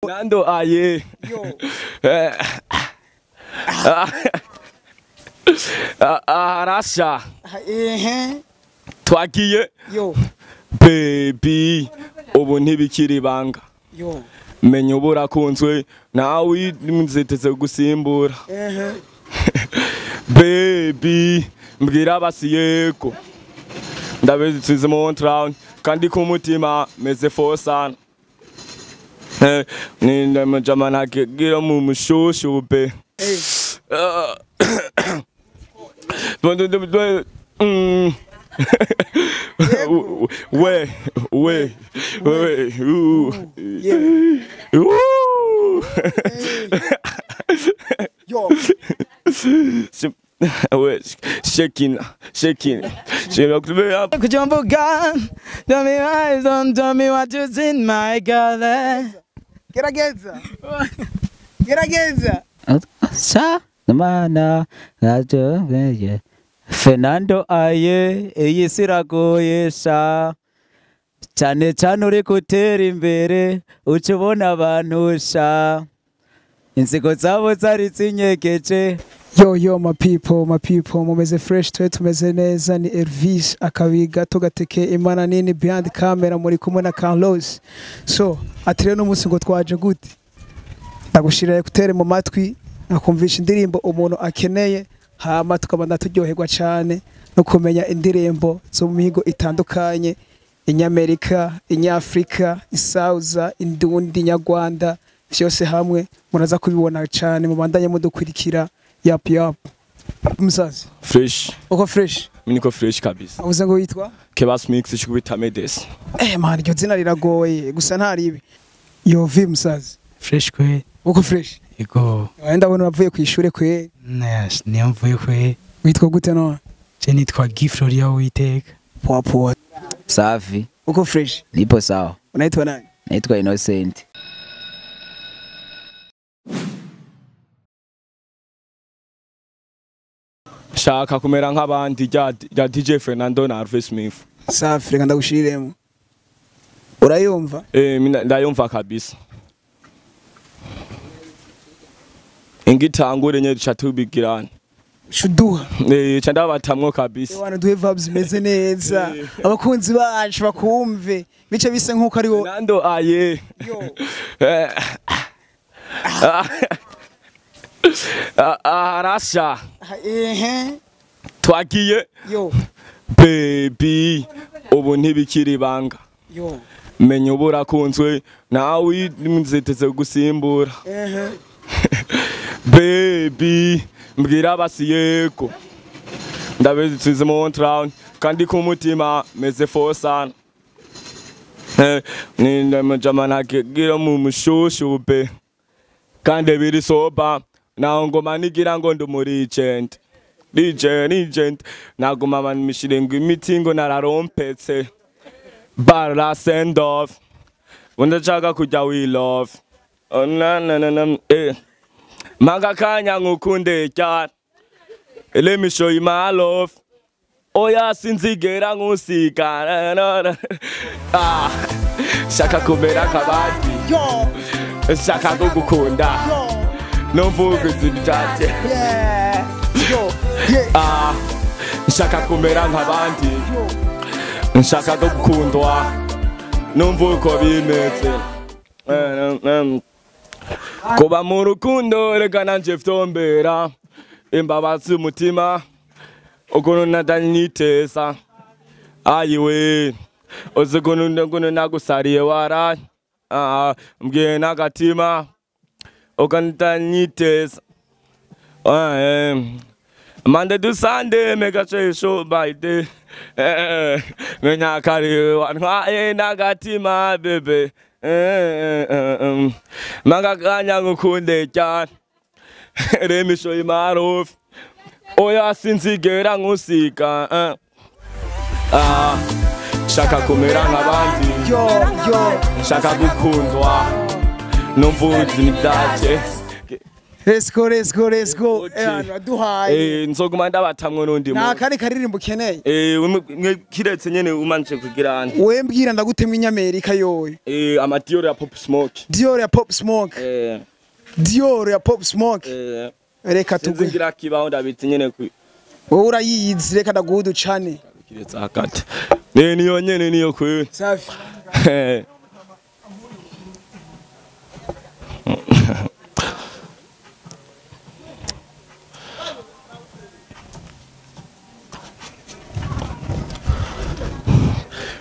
Nando aye. Arasha. Twagiye. Yo. Baby, ubu ntibikiri ibanga. Yo. Menya ubu urakunzwe nawe nziteze gusimbura. Baby, mbwira basi yego. Ndabizi tuzi mu town kandi ku mutima meze fosana. Ninda majama nagira mu mushushu be. We we we u. Yo. We shaking shaking. Kujambuga, tell me why, don't tell me what you in my girl. Gerageza. Gerageza. Sa mana na Fernando aye iyi siragoye sha cyane cyane uri gutera imbere ucubona abantu sha inzigo zabo zari zinyegeje. Yo yo my people mumeze fresh, twe tumeze neza. Ni Elvis akabiga tugateke imana nini behind camera muri kumwe na Carlos. So atire no munsi ngo twaje gute, ndagushira ekutere mu matwi nakumvisha indirimbo umuntu akeneye, hama tukabanda turyoherwa cyane no kumenya indirimbo zo mu mihigo itandukanye, inyamerika, inyafrika, isauza, indundi, nyarwanda, vyose hamwe muraza kubibona cyane. Mubandanye mudukurikira. Yap yap. Mzazi. Fresh. Uko fresh? Niko fresh kabisa. Uze ngo witwa? Kebas mix shikubita Medes. Man, iryo zina riragoye gusa ntaribi. Yo vi mzazi. Fresh kwe. Uko fresh? Yego. Wenda bona uravuye ku ishure kwe? Yes, niyo mvuye kwe. Witwa gute no? Je nitwa Gifloria Uwiteka. Poa poa. Safi. Uko fresh? Nipo sawa. Unaitwa nani? Naitwa Innocent. Shaka kumera nk'abandi rya DJ Fernando na Alves Smith. Safi, reka ndagushiremo. Urayumva? Ndayumva kabisa. Ingitangure nye chatubigirana. Shuduha. Cha ndabatamwo kabisa. Abantu duhe vibes meze neza. Abakunzi bacu bakumve. Bice bise nkuko ari wo. Nando aye. Yo. Arasha. Twagiye. Yo. Baby, ubu ntibikiri ibanga. Yo. Menya ubu urakunzwe nawe nziteze gusimbura. Baby, mbwira basi yego. Ndabizi tuzi mu town kandi ku mutima meze fosana. Ninda majama nagira mu mushushu be. Kandi biri soba. Na ngoma nigira ngo ndumuri agent. DJ agent naguma man mishirenga imitingo nararompetse. Bara send off. Ndashaka kujya we love. Oh na na na na Manga kanya ngukunde cyane. Let me show you my love. Oya sinzigera nkusika. Ah, shaka kumera kabati. Yo. Shaka kugukunda. Yo. No mvugo zibitaje. Yeah. Yo. Yeah. Ah, shaka kumera nk'abandi. Nshaka gukundwa. Numva uko bimeze. Kuba mu rukundo reka nanje vyombera. Imbabazi umutima ukuntu nadanyiteza. Ayiwe. Uzi ukuntu nagusariye wara. Ah, mbwiye n'agatima. Okantanyiteza. Monday to Sunday, make a show by day. Menya kari wa nagatima baby. Manga kanya ngukunde cyane. Let me show you my love. Oya sinzigera nkusika. Ah, shaka kumera nk'abandi. Yo yo. Shaka gukundwa. Numva ubuzima bwaje. Let's go, let's go, let's go. Okay. Aduhaye. Nzoguma ndabatamwe n'undi Nta muntu. kari karirimbo ukeneye. Mwe kiretse nyene umanje kugira ante. We mbwira ndagutemwa inyamerika yoyo. Amadior ya Pop Smoke. Dior ya Pop Smoke. Dior ya Pop Smoke. Reka Sinzi tugwe. ngira kibaho ndabitse nyene ku Wowe urayizi, reka ndaguha uducane. kiretse akate. Niyo nyene niyo kwe. Safi.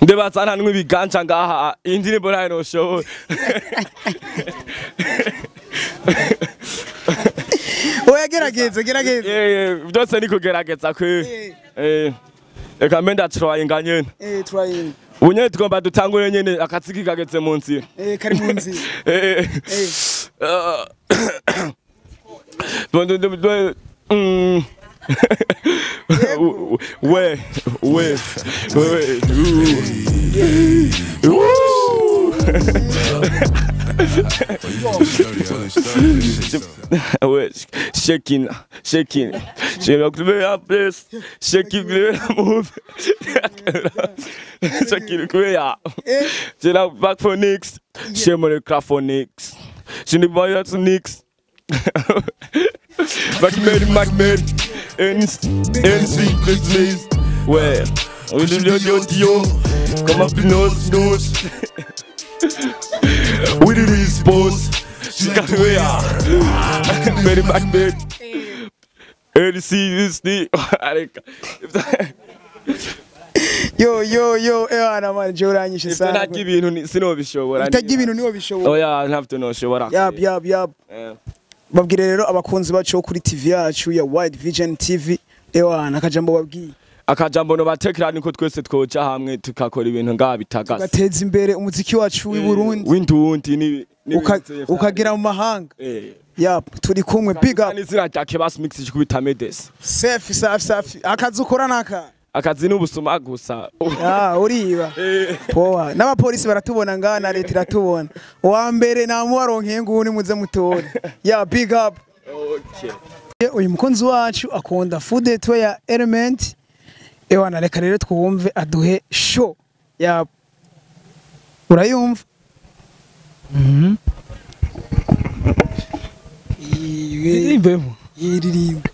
Ndebazana n'ibiganja ngaha indirimbo nayo noshoboye. Oya gerageza, gerageza. Byose ni kugerageza kwe. Reka mbe ndatrayinga nyene. Trying. Ubu nyene tugomba dutangure nyene akatsiki kageze mu nzira. Kari mu nzira. We we we we shaking shaking shaking place shaking move shaking kuya jela back for Nix shemore clap for Nix shini boy to Nix back made back made NC business ouais we do yo come up nose nose we do this pose she got we are very back made NC this areka. Yo yo yo, ewana man, je uranyishe sana. Ntarya ibintu sinobishobora. Utarya ibintu niwo bishobora. Oya ntavyo noshobora. Yab yab yab. Babwire rero abakunzi bacu kuri TV yacu ya Wide Vision TV, ewana akajambo babwiye. Akajambo no batekera niko twese twoja hamwe tukakora ibintu ngaha bitagase. Tugateza imbere umuziki wacu w'i Burundi. W'indundi ni ukagera mu mahanga. Yap, turi kumwe, big up. N'izina rya Kebas Mix kubita Medes. Safi safi safi. Akazi ukora naka. Akazi n'ubusuma gusa. Uriba. Poa. N'abapolisi baratubona ngaha na leta iratubona. Uwa mbere namubaronkeye nguni muze mutore. Ya big up. Okay. Uyu mukunzi wacu akunda food tour ya Element. Ewana reka rero twumve aduhe show. Ya urayumva? Irimbemo. Yiririmba.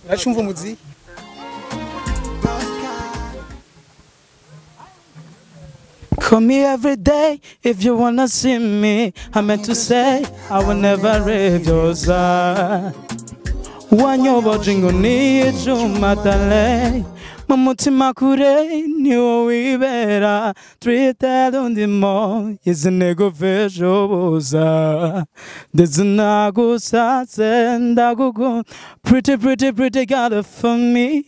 Uracumva umuziki? Call me every day if you wanna see me. I meant to say I will never leave your side. Wanyoboje ngo nijumatale mu mutima kure niwo wibera twitera ndimo izinego vejobuza ndetse nagusatse ndagukunda. Pretty pretty pretty girl for me.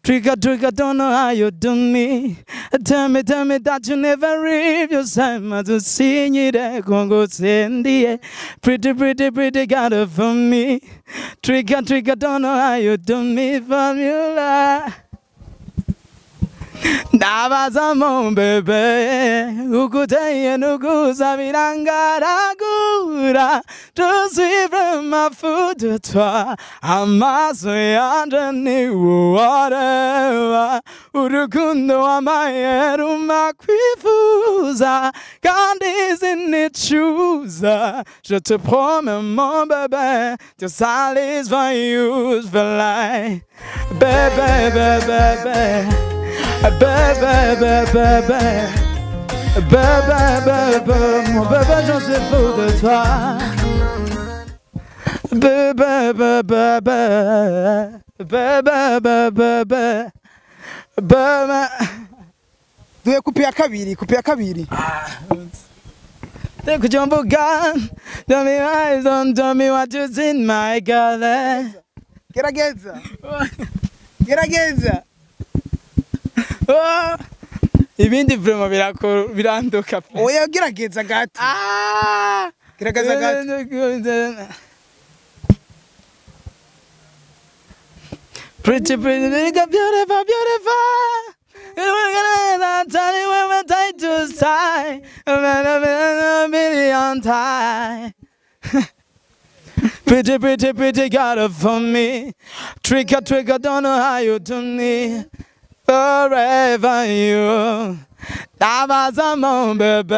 Trigger trigger don't know how you do me. Tell me that you never leave your side. Madusinyire kongo sendie. Pretty pretty pretty girl for me. Trigger trigger don't know how you do me. Formula. Ndabaza mon bébé, ukuteye nuguza birangaragura. Je suis vraiment fou de toi. Amaso yanje ni uwareba. Urukundo wamaye rumakwifuza. Kandi sinicuza. Je te promets mon bébé, tu salis for use for life. Bébé, bébé, bébé. Bébé, bébé, bébé, bébé, bébé, mon bébé, j'en suis fou de toi. Bébé, bébé, bébé, bébé, bébé, bébé. Duhe kupi ya kabiri, kupi ya kabiri. Take a jumbo gun, tell me why, don't tell me what you in my girl. Gerageza. Gerageza. Oh, ibindi vraiment biranduka. Oya gerageza gato. Gerageza gato. Pretty pretty beautiful beautiful. Million time. Pretty, pretty, pretty got it for me. Trigger, trigger, don't know how you do me. Forever you. Tabazamo, baby.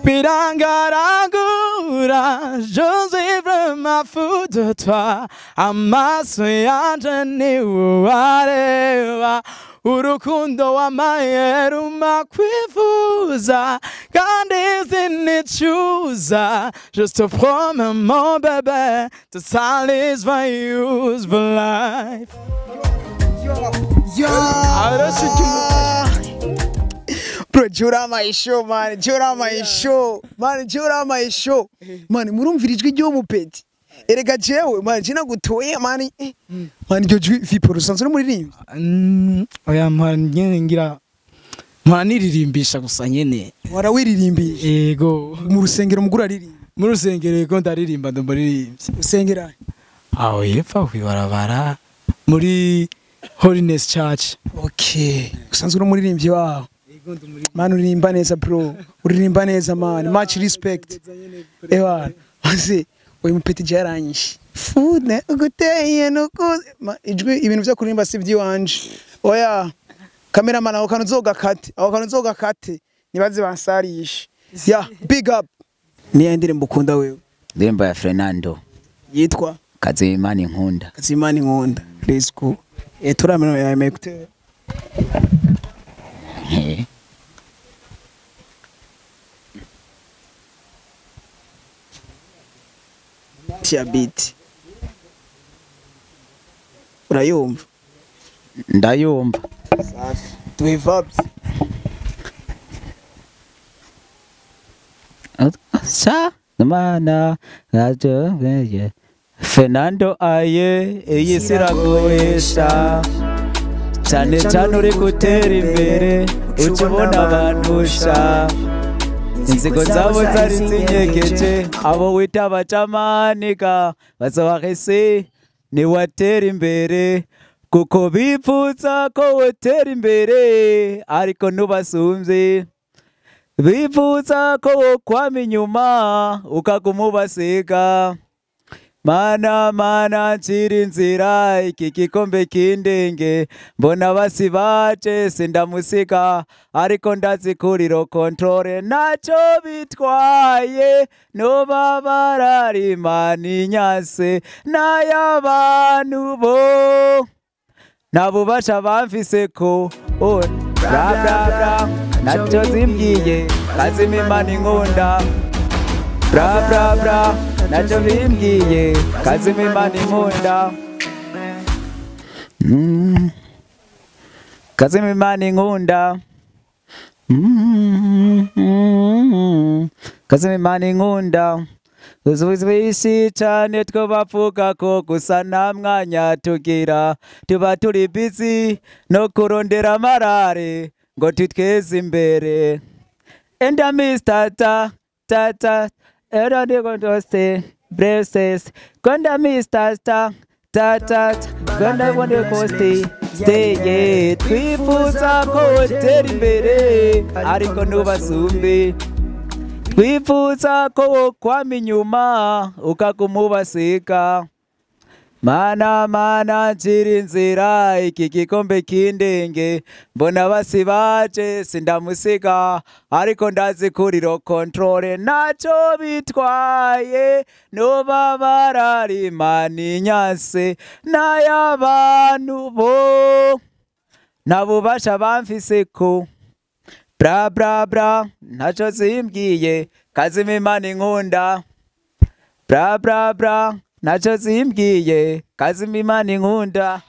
Birangaragura, je suis vraiment fou de toi. Amaso yanje ni uwareba. Urukundo wamaye rumakwifuza kandi sinicuza. Je te promets mon bébé, to satisfy you for life. Bro, jura my show man, jura my show man, jura my show man. Murumvira ijwi ry'umupeti erega jewe man, je nagutoye man. Man, iryo jwi Viporo usanzwe uri muririmba? Oya, mpora nyene ngira mpora niririmbisha gusa nyene. Warawiririmbisha? Yego. Mu rusengero mugura aririmba? Mu rusengero yego, ndaririmba, ndumuririmbyi. Usengera? Aho yepfa kwibarabara muri Holiness Church. Okay, usanzwe uri umuririmbyi waho? Man, uririmba neza bro, uririmba neza man, much respect. Ewa, maze uyu mupeti jaranyishe fune uguteye nuko ijwi ibintu byo kuririmba si by'iwanje. Oya cameraman, aho kantu uzogakate, aho kantu uzogakate, nibaze bansarishe. Yeah, big up. Niya ndirimbo ukunda wewe? Ndirimbo ya Fernando yitwa Kazimana Inkunda. Kazimana Inkunda, let's go. Turamena ya écouteur. Tia beat. Urayumva? Ndayumva. Safi. Tuwe vibes. Sa mana rajo Fernando aye iyi siragoyesha cyane cyane uri gutera imbere uca ubona abantu inzigo zabo zari zinyegeje abo wita abacamanika bazabahese niwatera imbere kuko bipfuza ko wotera imbere ariko ntubasumbye bipfuza ko wokwama inyuma ukaguma ubasiga. Mana mana ncira inzira iki gikombe kindenge mbona basi baje sindamusika ariko ndazikuriro kontrole naco bitwaye noba bararimana inyase n'ay'abantu bo nta bubasha bamfise ko oh, bra bra bra naco zimbwiye kazima Imana inkunda bra bra bra naco bimbwiye kazima Imana inkunda kazima Imana inkunda kazima Imana inkunda uzubishi cyane two bapfuka ko gusa nta mwanya tugira tuba turi busy no kurondera amarare ngo tutweze imbere. Enda Mr. Ta ta ta era de gondoste braces gonda Mr. Ta ta ta gonda gonda kosti stay twifuza ko wotera imbere ariko ntubasumbe twifuza ko wokwama inyuma ukaguma ubaseka. Mana mana ncira inzira iki gikombe kindenge mbona basi baje sindamusika ariko ndazikuriro kontrole naco bitwaye noba bararimana inyase n'ay'abantu bo nta bubasha bamfise ko bra bra bra ntaco zimbwiye kazima Imana inkunda bra bra bra naco zimbwiye kazima Imana inkunda.